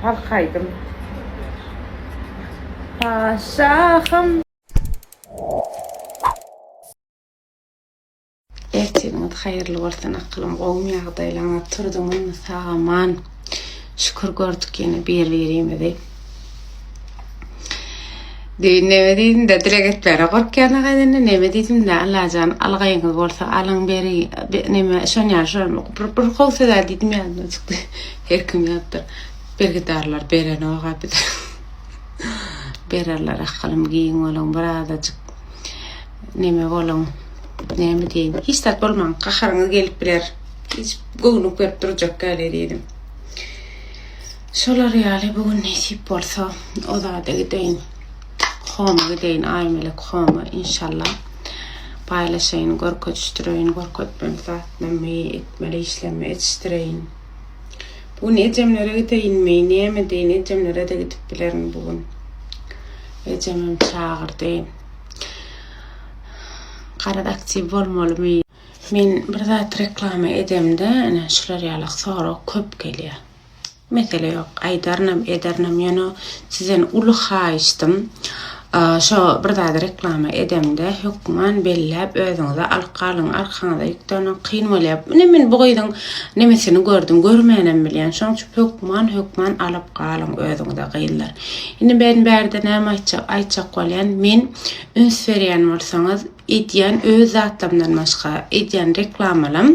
Halk aýdym. Paşahym. Ertiriňiz haýyrly bolsun akylym gowumy ýagdaýlaňyz turduňyzmy sag aman şükür gördük ýene bir birimizi. Düýn neme diýdim-de dileg etmäne gorkýan agaýdynda neme diýdim-de Allajan algaýyňyz bolsa alyň beri neme şon ýaly şon bir, bir gowy söz-ä diýdim ýadymdan çykdy. Her kim ýazypdyr. Bergidarlar berenok-a bize. Bererler akylym giň boluň birazajyk neme boluň. Näme diýeýin. Hiç zat bolmaň gaharyňyz gelip biler. Hiç göwnük berip durjak däl ezizim. Şolar ýaly bu gün nesip bolsa o zada gideýin. Homa gideýin, Aýmelek Homa inşallah. Paýlaşaýyn, görkezişdireýin, görkezmeli zatlarymy, etmeli işlerimi etişdireýin. Bu gün ejemlere gideýinmi, näme edeýin, ejemlere-de gidip bilerin bu gün. Ejemem çagyrdy. Garaz aktiw bolmalymy? Men bir zat reklama edemde ine şular ýaly sorag köp gelýär. Mesele ýok, aýdarynam, ederinem, ýöne sizden uly haýyşdym, şo bir zady reklama edemde hökman belläp özüňize alyp galyň, arkaňyza ýüklenmek kyn bolýar. Ine men bu gyzyň nemesini gördüm, görmänem bilýän, şoň üçin hökman, hökman alyp galyň özüňize gyzlar. Indi men bärde näme aýtjak, aýtjak bolýan, men üns berýän bolsaňyz, Edýän öz zatlarymdan başga edýän reklamalam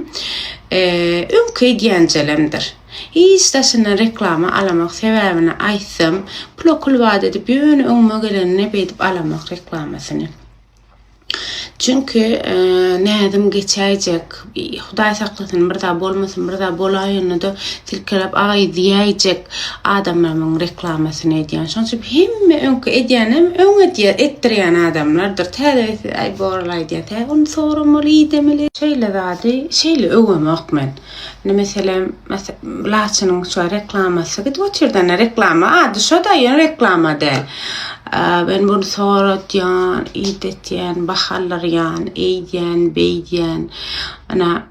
öňki edýänjelemdir. Hiç daşyndan reklama alamok sebäbini aýtsam pula kulbat edip ýöne öňüme gelenini beýdip alamok reklamasyny. Çünki näzim geçäýjek Hudaý saklasyn bir zat bolmasyn bir zat bolaýanda-da silkelep aý diýäýjek adamlarymyň reklamasyny edýän. Şonuň üçin hemme öňki edýänem öň edýär, etdirýän adamlardyr. Täze etse aý borlaý diýýär. Täze ony soramaly, idemeli. Şeýle zady şeýle öwemok men. Indi meselem, Laçynyň şu reklamasy gidip otyr-da, ine reklama ady şo-da, ýöne reklama däl. Men muny soradýan, idetýän, baha aldyrýan, eýdýän, beýdýän. Ine,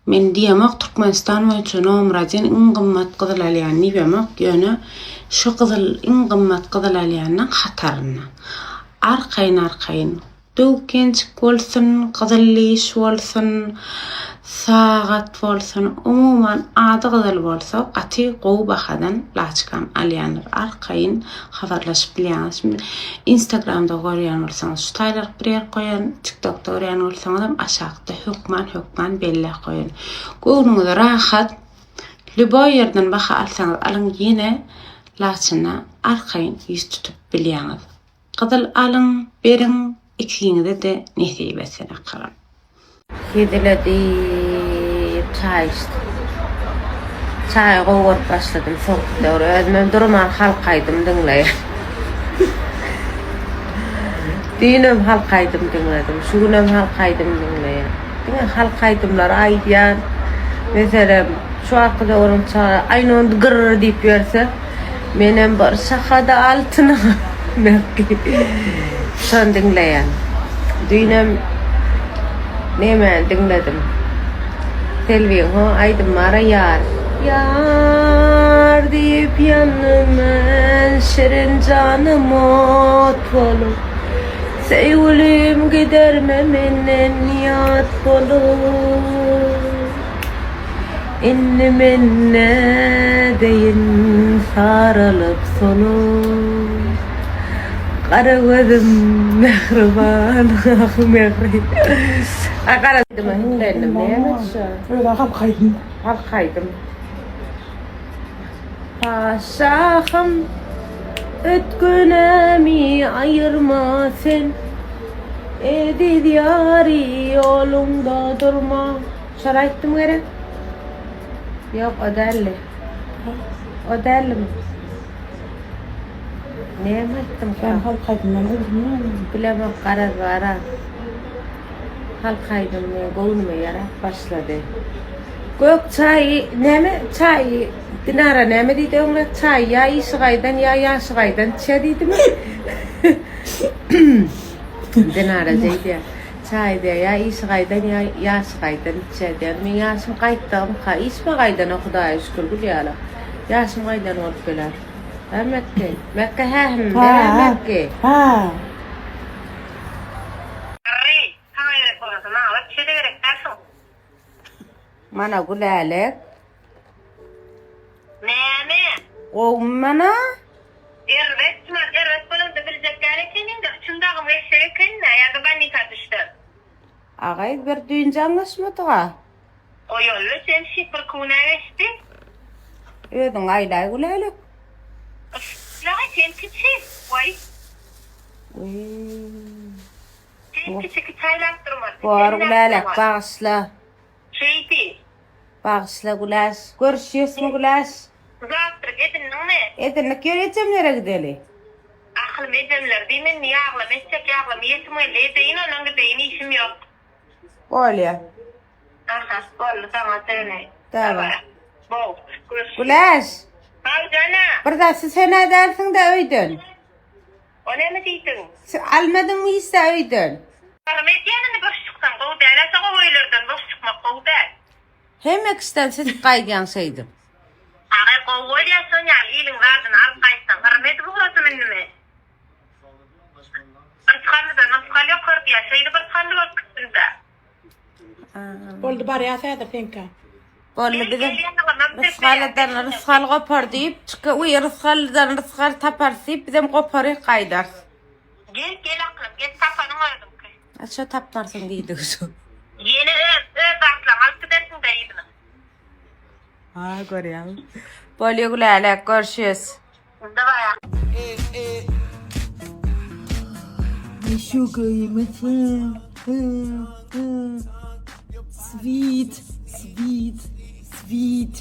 men diýemok Türkmenistan boýunça nomer odin iň gymmat gyzyl alýan diýemok, ýöne şu gyzyl iň gymmat gyzyl alýanyň hatarynda. Arkaýyn-arkaýyn Döwkenjik bolsun, gyzyl diş bolsun, sagat bolsun, umuman ady gyzyl bolsa gaty gowy bahadan laçkam alýanlar arkaýyn habarlaşyp bilýäňiz. Şimdi Instagramda görýän bolsaňyz şu taýlaryk bir ýer goýan, TikTokda görýän bolsaňyzam aşakda hökman hökman belläp goýan. Göwnüňize rahat, lýuboý ýerden baha alsaňyz alyň ýene laçyna arkaýyn ýüz tutup bilýäňiz. Gyzyl alyň, beriň, ikiňize-de nesip etsin akaram. Hezil edip çaý içdim. Çaýy gowy görüp başladym soňky döwür. Özümem durman halk aýdym diňleýän. Düýnem halk aýdym diňledim. Şu günem halk aýdym diňleýän. Diňe halk aýdymlary aýdýan. Meselem, şu wagtky döwrüň çaga Aýnond gyrr diýip ýörse, Menem bir şahada altyn Mekgi. Şony diňleýän. Düýnem nemäni diňledim. Selbiň ho aýdym bara ýar. Ýar diýip ýandym men şirin janym ot bolup. Söýgülim giderme menden ýat bolup. Indi men nädeýin saralyp solup Gara gözüm mähriban ah mähri A gara aýdyma hiňlendim näme şu? Özä halk aýdym. Halk aýdym. Paşahym öt günämi aýyrma sen Eziz ýary ýoluňda durma. Şol aýtdym gerek? Ýok, o däldi. O däldimi? Näme aýtdym? Sen halk aýdymdan ugruna. Bilemok, garaz bara. Halk aýdymy göwnüme ýarap başlady. Gök çaýy, näme çaýy, Dinara näme diýdi öňräk? Çaý ýa işi gaýdan, ýa ýaşy gaýdan içýä diýdimi? Dinara diýýär. Çaý diýýär, ýa işi gaýdan, ýa ýaşy gaýdan içýär diýýär. Meň ýaşym gaýtdygymka, işime gaýdanok Hudaýa şükür, gül ýaly. Ýaşym gaýdan bolup geler. Hä Mekge? Mekge hähim, ber Mekge. Ha. Garry, saňa gerek bolmasa, maňa wapşe-de gerek däl şoň. Mana Gülälek. Näme? Gowumy mana? Erbet, şumat erbet bolanda biljek däl ekeniň-dä, üçüň dagym geçjek ekeniň-dä, ýa-da bolnisa düşsem. Agaý, bir düýn jaňlaşmadyg-a. Goýaly, sen şifr kunä geçdi. Özüň aýlaý Gülälek. Yşlaý, sen kiçi, goý. Sen kiçi, kiçi aýlap durmaly. Bor Gülälek, bagyşla. Şeýdi. Bagyşla Güläş. Görüşýäsmi Güläş? Zawtrak edindiňmi? Edindik, ýör ejemlere gideli. Ahylym ejemler diý, men ýaglama etjek, ýaglama iýesim geldi, edeýin ondan gideýin, işim ýok. Bolýa. Aha, boldy saňa döneýin. Dawa. Bol. Görüşürüz. Güläş. Sag jana. Bir zat siz sen ädärsiň-dä öýden. O näme diýdiň? Siz almadyňmy hiç-de öýden? Garam edýän indi boş çyksaň gowy däl asa gowy öýlerden boş çykmak gowy däl. Hemme kişiden süzüp gaýdýaň şeýdip. Agay gowy bolýa şon ýaly iliň zadyny alyp gaýtsaň garam edip ugrasam indi men. Yrsgallydan yrsgal ýokar diýýä şeýdip yrsgally bolup gitdimdä. Boldy barýas häzir seňkä. Boldy bize rysgalydan rysgal gopar diýip, çyky uý rysgalydan rysgal taparys diýip bizem goparyk gaýdarys. Gel gel aklym gel tapanyň özüňki. A şo tapmarsyň diýdigi şo. Ýene öz öz zatlaňy alyp gidersiňdä yzyna. Ha görýäňmi. Bolýa Gülälek görüşýäs. Sweet, sweet, sweet.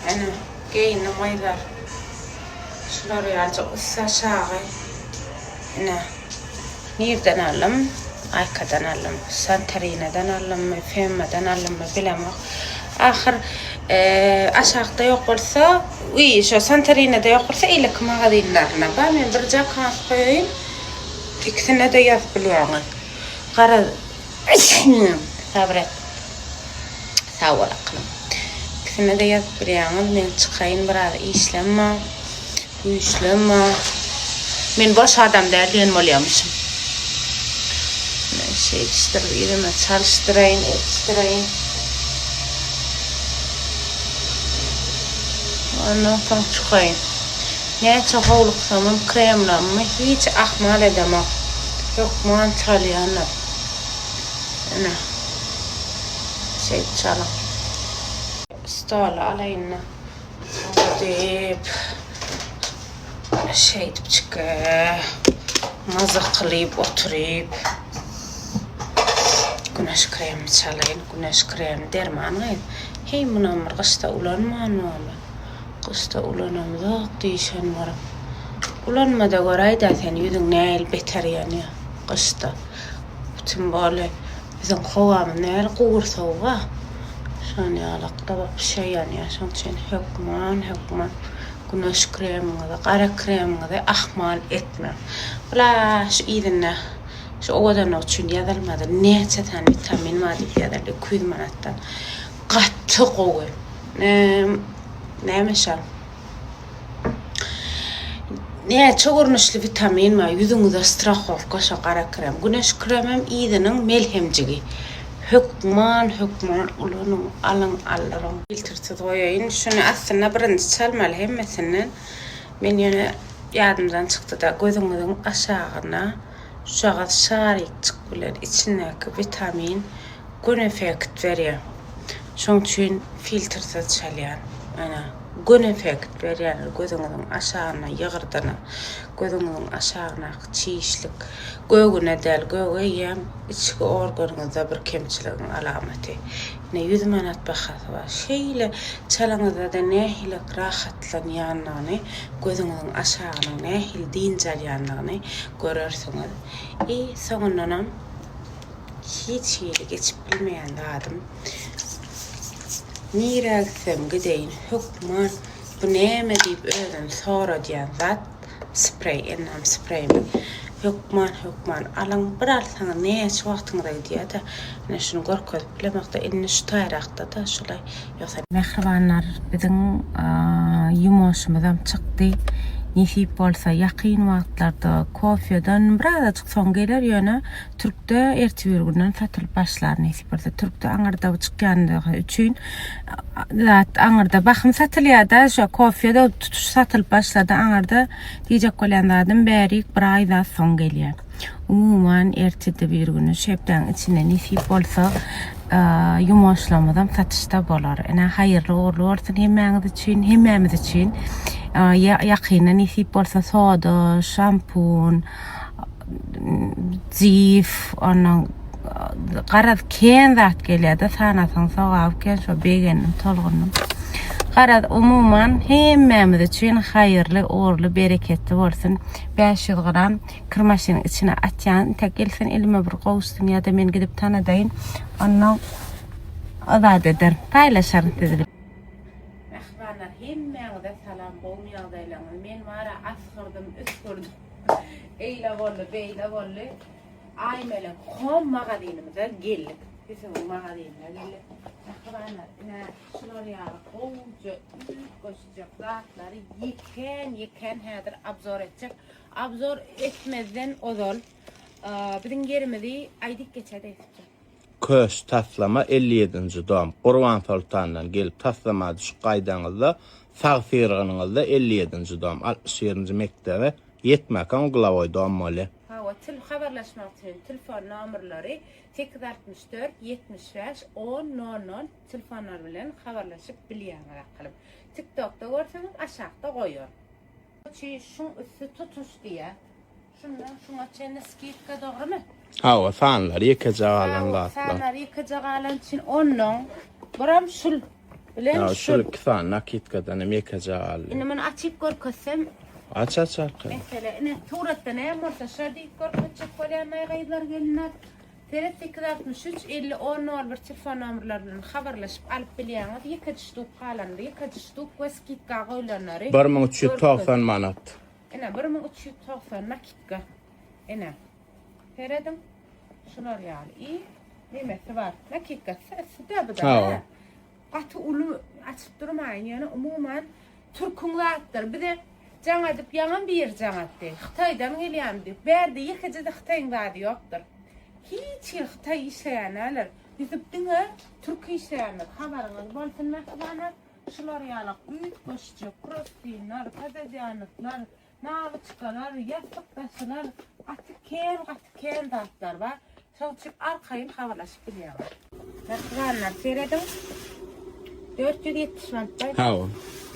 Ene, geýindim gyzlar. Şular ýalyja ussa şagy. Ine, nirden aldym? Aýkadan aldym. Santorinadan aldymmy, Femmadan aldymmy bilemok. Ahyr aşakda ýok bolsa, wiý, şo Santorinada ýok bolsa eýleki magazinlerinde bar. Men birje akkaunt goýaýyn. Ikisine-de ýazyp bilýäňiz. Garaz, sabyr et. Sag bol akylym. Ikisine-de ýazyp bilýäňiz. Men çykaýyn biraz işlem bar. Güýçlem bar. Men boş adam däl diýen bolýamyşym. Men şeýdişdirip ýüzüme çalyşdyraýyn, edişdiräýin. Ondan soň çykaýyn. Näçe howluksamam kremlammy hiç ahmal edemok. Hökman çalýandyr. Ine. Şeýdip çalyň. Stoly alaýyn-da. Diýip, şeýdipjik maza kylyp oturyp, güneş kremini çalaýyn. Güneş kremi derman gyz. Heý, munam bir gyşda ulanman boldy. Gyşda ulanamzok diýşen bolup. Ulanma-da göräý-dä sen, ýüzüň nähili beter ýanýar gyşda. Bütin boly Biziň howamyz nähili gury sowuga. Şon ýalakda wapşe ýanýar. Şoň üçin hökman hökman güneş kremiňizi, gara kremiňizi ahmal etmäň. Bula şu yzynda şu owadanlyk üçin ýazylmady. Näçe sany witamin bar diýip ýazyldy 200 manatdan. Gaty gowy. Näme şol? Näçe görnüşli witamin bar ýüzüňize strahowka şo gara krem. Güneş kremem yzynyň melhemjigi. Hökman hökman ulanyň alyň aldyryň. Filtrsiz goýaýyn. Şuny aslynda birinji çalmaly hemmesinden. Men ýöne ýadymdan çykdyda gözüňiziň aşagyna şujagaz şarikjik bilen içindäki witamin Gün effekt berýär. Şoň üçin filtrsiz çalýan. Ana, gün effekt berýär gözüňiziň aşagyna ýygyrdyna, gözüňiziň aşagyndaky çişlik gögüne däl, göge eýýäm içki organyňyzda bir kemçiligiň alamaty. Ine 100 manat bahasy bar. Şeýle çalaňyzda-da nähili rahatlanýandygyny, gözüňiziň aşagynyň nähili dynç alýandygyny görersiňiz. I soňundanam Hiç hili geçip bilmeýän zadym. Nirä gitsem gideýin hökman bu näme diýip özüni soradýan zat spreý, endam spreýimi. Hökman hökman alyň. Bir alsaňyz näçe wagtyňyza gidýär-de. Ine şuny görkezip bilemokda indi şu taýrakda-da şulay. Ýogsa. Mähribanlar biziň ýumoşymyzam çykdy. Nesip bolsa ýakyn wagtlarda kofeden birazajyk soň geler ýöne türkde ertibirgünden satylyp başlar nesip bolsa. Türkde aňyrda çykýandygy üçin zat aňyrda bahym satylýar-da şo kofede tutuş satylyp başlady aňyrda diýjek bolýan zadym bärik bir aý zat soň gelýär. Umuman ertirde bir güni şu hepdäniň içinde nesip bolsa ýumoşlarymyzam satyşda bolar. Ine haýyrly ugrly bolsun hemmäňiz üçin, hemmämiz üçin. Ýakynda nesip bolsa soda, şampun, jif, ondan garaz kän zat gelýär-de sanasaň sogaby kän şo begendim, tolgundym. Garaz umuman hemmämiz üçin haýyrly, ugrly, bereketli bolsun. 500 gram Kir maşynyň içine atýan intek gelsin elime bir gowuşsyn ýa-da men gidip tanadaýyn ondan azat ederin paýlaşaryn siz bilen. Mähribanlar hemmäňize salam gowmy ýagdaýlaryňyz men bara asgyrdym üsgürdim eýle boldy beýle boldy Aýmelek home magazynymyza geldik Ýusubyň magazynyna geldik mähribanlar ine şular ýaly gowuja üýtgeşijek zatlary ýekän ýekän häzir obzor etjek Obzor etmezden ozal, biziň ýerimizi aýdyp geçäýdä Ýusupjan. Köş taslama 57-nji dom. Gurbansoltandan gelip taslama düşüp gaýdaňyzda sag syrgynyňyzda 57-nji dom 61-nji mekdebe ýetmäkäň uglawoý dom bolýa. Hawa til habarlaşmak üçin telefon nomerleri 864 75 10 nol nol telefonlar bilen habarlaşyp bilýäňiz akylym. Tiktokda görseňiz aşakda goýar. Çi şuň üsti tutuş diýýä. Şundan şuňa çenli skidka dogrymy? Hawa sanlar ýekeje galan zatlar. Sanlar ýekeje galan üçin onnoň buram şul bilen şul. Şul iki sany nakitkadan hem ýekeje galdy. Indi muny açyp görkezsem. Aç aç arkaýyn. Mesele ine suratda näme bolsa şo diýip görkezjek bolýan aý gyzlar gelinler. Seret 863 50 10 01 telefon nomerleri bilen habarlaşyp alyp bilýäňiz. Ýekeje ştuk galandy. Ýekeje ştuk we skidka goýlanlary. 1390 manat. Ine 1390 nakitka. Ine. Serediň. Şular ýaly. I nemesi bar. Nakitkasy üstü-de bu da. Gaty uly açyp durmaýyn ýöne umuman türküň zatlary bize jaň edip ýaňam biri jaň etdi hytaýdan gelýän diýip bärde ýekejede hytaýyň zady ýokdur hiç hili hytaý işleýän däldir ýüzüp diňe türk işleýändir habaryňyz bolsun mähribanlar şular ýalak üýtgeşijek prostynlar pododýanlyklar Nawyçkalar, ýassyk daşylar, gaty kän, gaty kän zatlar bar. Şoň üçin arkaýyn habarlaşyp bilýäňiz. Mähribanlar, serediň. 470 manat baý. Hawa.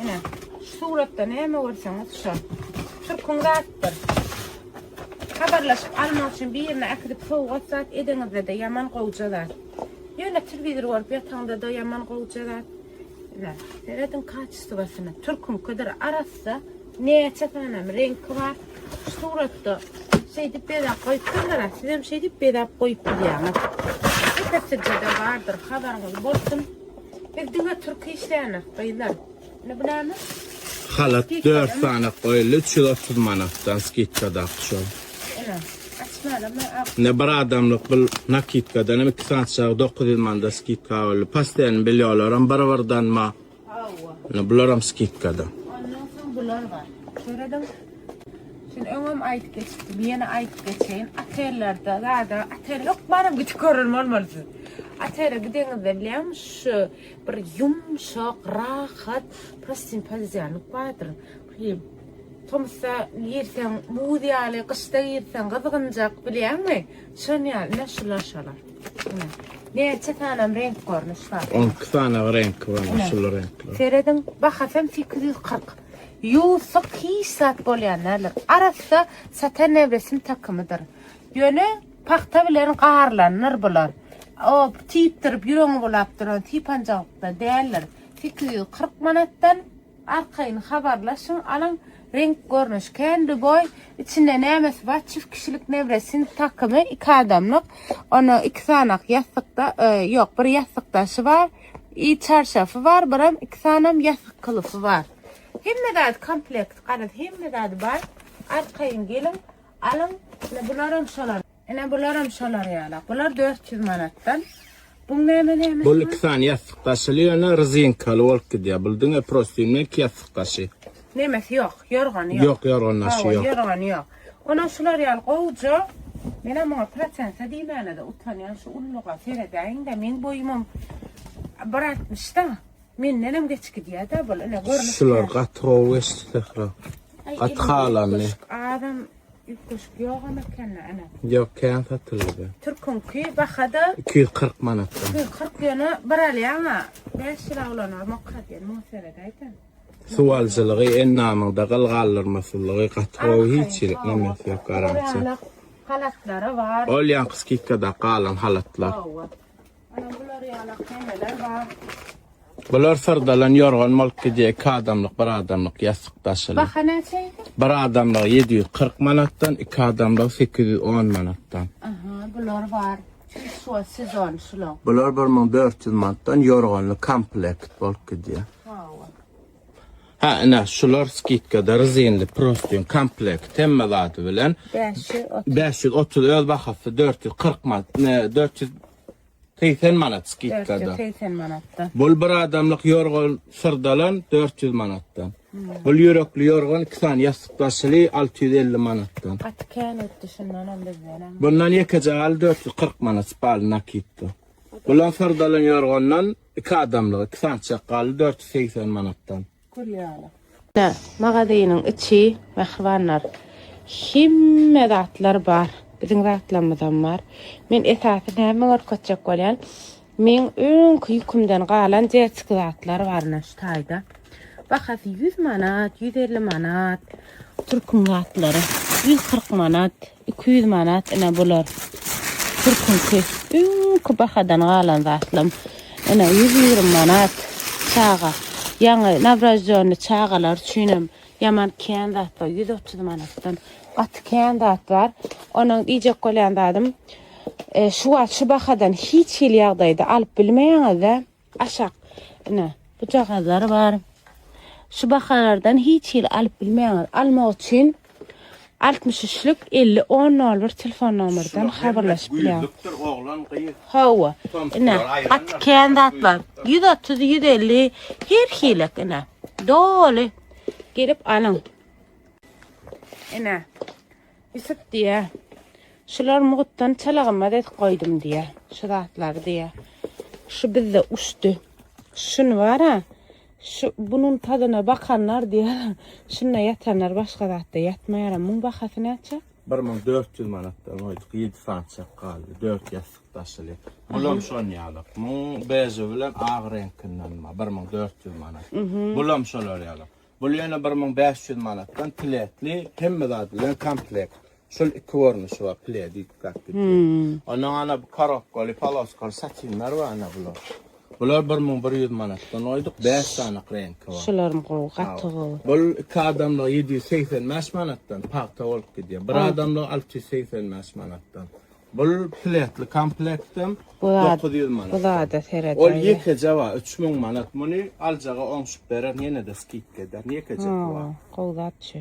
Ine, şu suratda näme görseňiz şo. Türküň zatdyr. Habarlaşyp almak üçin birine äkidip sowgat zat edeňizde-de ýaman gowja zat. Ýöne telewizor görüp ýataňda-da ýaman gowja zat. Ine, serediň kaçestwasyna. Türküňkidir, arassa. Näçe sanam reňki bar. Şu suratda şeýdip bezäp goýupdyrlar. Sizem şeýdip bezäp goýup bilýäňiz. Köpüsinde bardyr, habaryňyz bolsun. Biz diňe türki işleýänis, gyzlar. Ine bu näme? Halat 4 sany goýuldy, 330 manatdan skidkadaky şol. Ine, açmalamy? Ine bir adamlyk bil nakitkadan hem 2 sany çaga 900 manada skidka boldy. Pastelni bilýorlaram bir-birden ma. Hawa. Ine bularam skidkada. Ondan soň bular bar. Serediň. Şuny öňem aýdyp geçipdim, ýene aýdyp geçeýin. Otellerde zada, otel hökmanam gidip gören bolmaly siz. Otele gideňizde bilýäňmi şu bir ýumşak, rahat prostin pododýalnik bardyr. Tomusda girseň buz ýaly, gyşda girseň gyzgynjak bilýäňmi? Şon ýaly, ine şular şolar. Ine. Näçe sanam reňk görnüş bar. 12 sany reňki bar, şul reňkler. Serediň, bahasam 840. Ýuwsak hiç zat bolýan däldir. Arassa satan nevresim takymydyr. Ýöne pagta bilen garlandyr bular. O tiyipdirip ýüregiňi bulap duran typanjalykda däldir. 840 manatdan Arkaýyn habarlaşyň alyň reňk görnüş kän lýuboý içinde nämesi bar çift kişilik newresin takymy iki adamlyk onda iki sanak ýassykda ýok bir ýassykdaşy bar i çarşafy bar biram iki sanam ýassyk kylyfy bar hemme zady komplekt garaz hemme zady bar arkaýyn geliň alyň. Ine bularam şolar. Ine bularam şolar ýaly. Bular 400 manatdan. Buň näme näme? Bul iki sany ýassyk daşyly ýöne rezinkaly bolup gidýär. Bul diňe prostyn bilen iki ýassyk daşy. Nemesi ýok, ýorgany ýok. Ýok, ýorgan daşy Hawa, ýok. ýorgany ýok. Ondan şular ýaly gowuja. Menem muňa prosensa diýmäne-de utanýan şu ulluga seredäýiň-de, meň boýumam bir altmyşda. Mendenem geç gidýär-de bul. Ine görnüp Şular gaty gowy geçdi Sähra. Aý, Gaty elimde halandy. üýtgeşik Azam üýtgeşik ýogam eken-de ene. Ýok, kän satyldy. Türküňki bahada 240 manatdan. 240 ýöne bir alýaň-a 5 ýyla ulanarmok diýen muňa seredäýdä. Suw alyjylygy, endamyňda gyl galdyrmasyzlygy gaty gowy hiç ýeri nemesi ýok garantiýa. Halatlary bar. Ol ýaňky skidkada galan halatlar. Hawa. Ana bular ýalak nemeler bar. Bular syrdalan ýorgan bolup gidýär, iki adamlyk, bir adamlyk ýassyk daşyly. Baha näçeýdi? Bir adamlygy 740 manatdan, iki adamlygy 810 manatdan. Aha, bular bar. Şu sezon şular. Bular 1400 manatdan ýorganly komplekt bolup gidýär. Hawa. Ha, ine şular skidkada rezinli prostyn komplekt hemme zady bilen 530. 530 öz bahasy 440 manat, ne 480 manat skidkada. 480 manatdan. Bul bir adamlyk ýorgan syrdalan 400 manatdan. Bul ýürekli ýorgan iki sany ýassyk daşyly 650 manatdan. Gaty kän ötdi şundanam bizdenem. Bundan ýekeje gal 440 manat spaly nakitde. Bulan syrdalan ýorgandan iki adamlyk iki sany çak galdy 480 manatdan. Gül ýaly. Ine, magazynyň içi, mähribanlar. Hemme zatlar bar. Biziň zatlarymyzam bar. Men esasy näme görkezjek bolýan? Meň öňki ýükümden galan detski zatlar bar ine şu taýda. Bahasy 100 manat, 150 manat. Türküň zatlary 140 manat, 200 manat ine bular. Türküňki öňki bahadan galan zatlam. Ine 120 manat çaga. Ýaňy nowroždýonny çagalar üçinem ýaman kän zat bar. 130 manatdan gaty kän zat bar. Onuň diýjek bolýan zadym, e, şu wagt şu bahadan hiç hili ýagdaýda alyp bilmeýäňiz-de. Aşak ine bujagazlar bar. Şu bahalardan hiç hili alyp bilmeýäňiz. Almak üçin 63-lük 50 10 01 telefon nomerden habarlaşyp bilýäňiz. Güýzlükdir oglan gyz. Hawa. Ine gaty kän zat bar. 130, 150 her hilek ine. Doly. Gelip alyň. Ine. Ýusup diýýär, Şular mugtdan çalagymaz edip goýdum diýýär, şu zatlary diýýär. Şu bizde uçdy. Şuny bar-a, şu bunuň tadyna bakanlar diýýär, şunda ýatanlar başga zatda ýatmaýar. Muň bahasy näçe? 1400 manatdan goýduk, 7 sançak galdy, 4 ýassyk daşyly. Bulam şon ýaly. Muň beži bilen ak reňkinden bar, 1400 manat. Bulam şolar ýaly. Bul ýöne 1500 manatdan pletli hemme zat bilen komplekt. Şul iki görnüşi bar pledi üýtgäp gidýär. Ondan ana bu korobkaly, poloskaly satinler bar ana bular. Bular 1100 manatdan goýduk, 5 sany reňki bar. Şularam gowy, gaty gowy. Bul iki adamlygy 785 manatdan pagta bolup gidýär. Bir adamlygy 685 manatdan. Bul pletli komplektem 900 manat. Bu zada seredäýe. Ol ýekeje bar, 3000 manat. Muny aljaga oňşup berer, ýene-de skidka eder. Ýekeje bar. Gowy zat şu.